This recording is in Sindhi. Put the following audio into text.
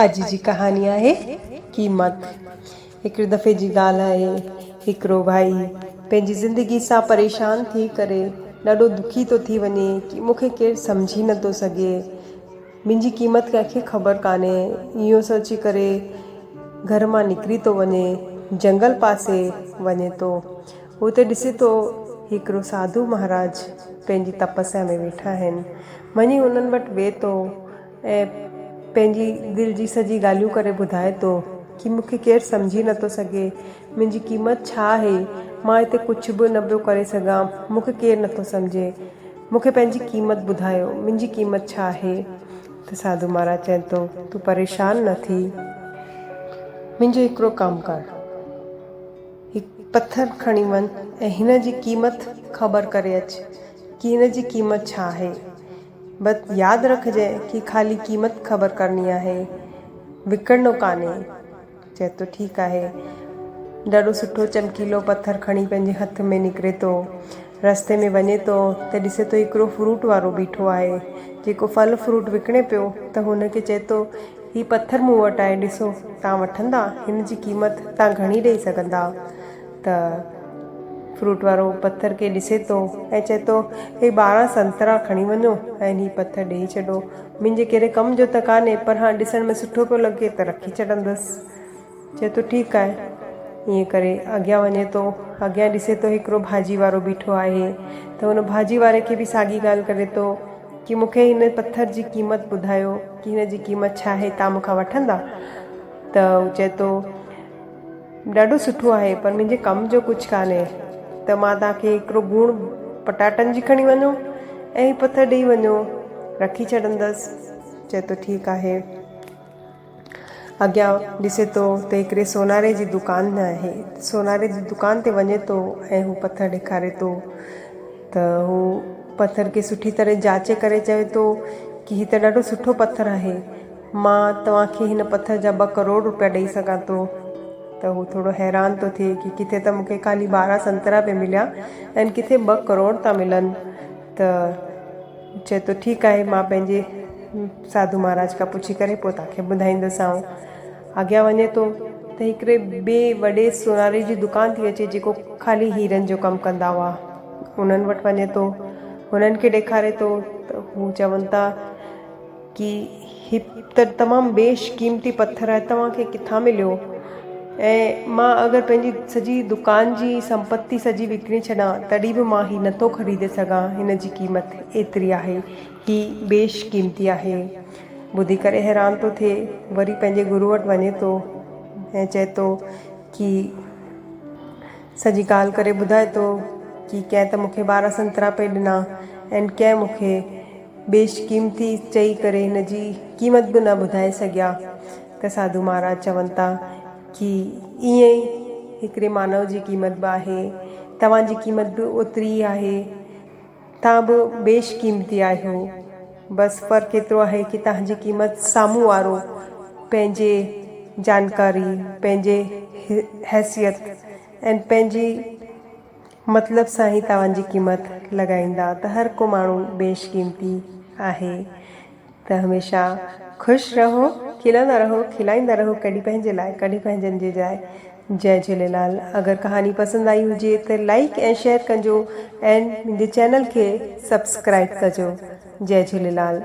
اڄ جي ڪهاڻي آهي قيمت. هڪڙي دفعي جي ڳالهه آهي، هڪڙو ڀائي پنهنجي زندگي سان پريشان ٿي ڪري ڏاڍو دکي ٿو ٿي وڃي ڪي مون کي ڪير سمجهي نٿو سگهي، منهنجي قيمت ڪنهن کي خبر ڪانهي. اهو سوچي ڪري گهر مان نڪري ٿو وڃي، جنگل پاسي وڃي ٿو. اتي ڏسي ٿو هڪڙو ساڌو مهاراج پنهنجي تپسيا ۾ ويٺا آهن. وڃي انهن وٽ ويهي ٿو. ۽ پنهنجي دل جي سڄي ڳالهيون ڪري ٻڌائي ٿو ڪي مون کي ڪير سمجهي نٿو سگهي، منهنجي قيمت ڇا آهي، مان هتي ڪجهه به نه پيو ڪري سگهان، مون کي ڪير نٿو سمجهي، مون کي پنهنجي قيمت ٻڌايو، منهنجي قيمت ڇا آهي؟ ته ساڌو مهاراج چئي ٿو، تون پريشان نه ٿي، منهنجو هڪڙو ڪم ڪر، هڪ پٿر کڻي وڃ ۽ هن جي قيمت خبر ڪري اچ ڪي هن جي قيمت ڇا آهي. بس ياد رکجانء ڪي خالي قيمت خبر ڪرڻي آهي، وڪڻڻو ڪانهي. چئي ٿو ٺيڪ آهي. ڏاڍو سٺو چمڪيلو پٿر کڻي پنهنجي هٿ ۾ نڪري ٿو. رستي ۾ وڃي ٿو ته ڏسي ٿو هڪڙو فروٽ وارو بيٺو آهي، جيڪو ڦل فروٽ وڪڻي پيو ته هن کي چئي ٿو هي پٿر مون وٽ آهي ڏسو تان وٺندا؟ هن جي قيمت تان گهڻي ڏئي سگهندا؟ ته فروٽ وارو پٿر کي ڏسي ٿو ۽ چئي ٿو، هي 12 سنترا کڻي وڃو ۽ هي پٿر ڏيئي ڇڏو. منهنجي ڪهڙي ڪم جو ته ڪانهي، پر هان ڏسڻ ۾ سٺو پيو لڳي ته رکي ڇڏندس. چئي ٿو ٺيڪ آهي. ائين ڪري اڳيان وڃي ٿو. اڳيان ڏسي ٿو هڪڙو ڀاڄي وارو بيٺو آهي ته هن ڀاڄي واري کي به ساڳي ڳالهه ڪري ٿو ڪي مون کي هن پٿر جي قيمت ٻڌايو ڪي هن جي قيمت ڇا آهي، تان مون کان وٺندا؟ ته هو چئي ٿو. ڏاڍو سٺو آهي پر منهنجي ڪم جو ڪجهه ڪانهي ته مان توهان کي هڪڙو ڳوڻ پٽاٽن جي کڻي وڃو ۽ هي پٿر ڏيئي وڃو رکي ڇڏندس چئي ٿو ٺيڪ آهي اڳيان ڏسي ٿو ته هڪڙي سوناري جي دڪان آهي سوناري جي دڪان تي وڃي ٿو ۽ هو پٿر ڏيکاري ٿو ته هو پٿر کي سٺي طرح جاچي ڪري چوي ٿو ڪي هي ته ڏاڍو سٺو پٿر آهي مان توهان کي هن پٿر جا ٻه ڪروڙ روپيا ڏئي سگهان ٿو ته هو ٿورو حيران ٿو ٿئي ڪي ڪٿي ته مون کي خالي 12 سنترا پئي مليا ۽ ڪٿي ٻه ڪروڙ ٿا ملن ته چئي ٿو ٺيڪ آهي مان پنهنجي ساڌو مهاراج کان پڇي ڪري پوء توهان کي ٻڌائيندوسانو. اڳيان وڃي ٿو ته هڪڙي ٻئي وڏي سوناري جي دڪان ٿي اچي جيڪو خالي هيرن جو ڪم ڪندا هئا انهن وٽ وڃي ٿو هنن کي ڏيکاري ٿو ته هو چون ٿا ڪي هي ته تمام بيش قيمتي پٿر آهي توهان کي ڪٿان مليو ۽ مان اگر پنهنجي سڄي دڪان جي سمپتي سڄي وڪڻي ڇڏان تڏهن به مان هي نٿو خريدي سگهان هن جي قيمت ايتري آهي هي بيش قيمتي آهي ٻڌي ڪري حيران ٿو ٿئي وري پنهنجي گرو وٽ وڃي ٿو ۽ چئي ٿو ڪي سڄي ڳالهه ڪري ٻڌائي ٿو ڪي ڪنهن ته مون کي 12 سنترا پئي ڏنا ۽ ڪنهن مون کي بيش قيمتي چئي ڪري هن جي قيمت به نه ٻڌائي سگهيا ته ساڌو مهاراج چون ٿا ڪي ائين ئي هڪڙي مانو جي قيمت به آهي توهان جي قيمت به اوتري ئي آهي توهان به بيش قيمتي آهيو بس فرق ايترو آهي ڪي توهان جي قيمت سامهون وارو پنهنجي جانڪاري پنهنجي حيثيت ۽ پنهنجي مطلب سان ئي توهان جي قيمت لڳائيندا ته هر ڪو ماڻهو بيش قيمتي آهي ته هميشه خوش رهو کلندا رهو کلائيندا رهو ڪڏهن پنهنجي لاء ڪڏهن پنهنجن جي جاء جئي جهوليلال اگر ڪهاڻي پسند آئي هجي ته لائيڪ ۽ شيئر ڪجو ۽ منهنجي چينل کي سبسڪرائيب ڪجو جئي جهوليلال.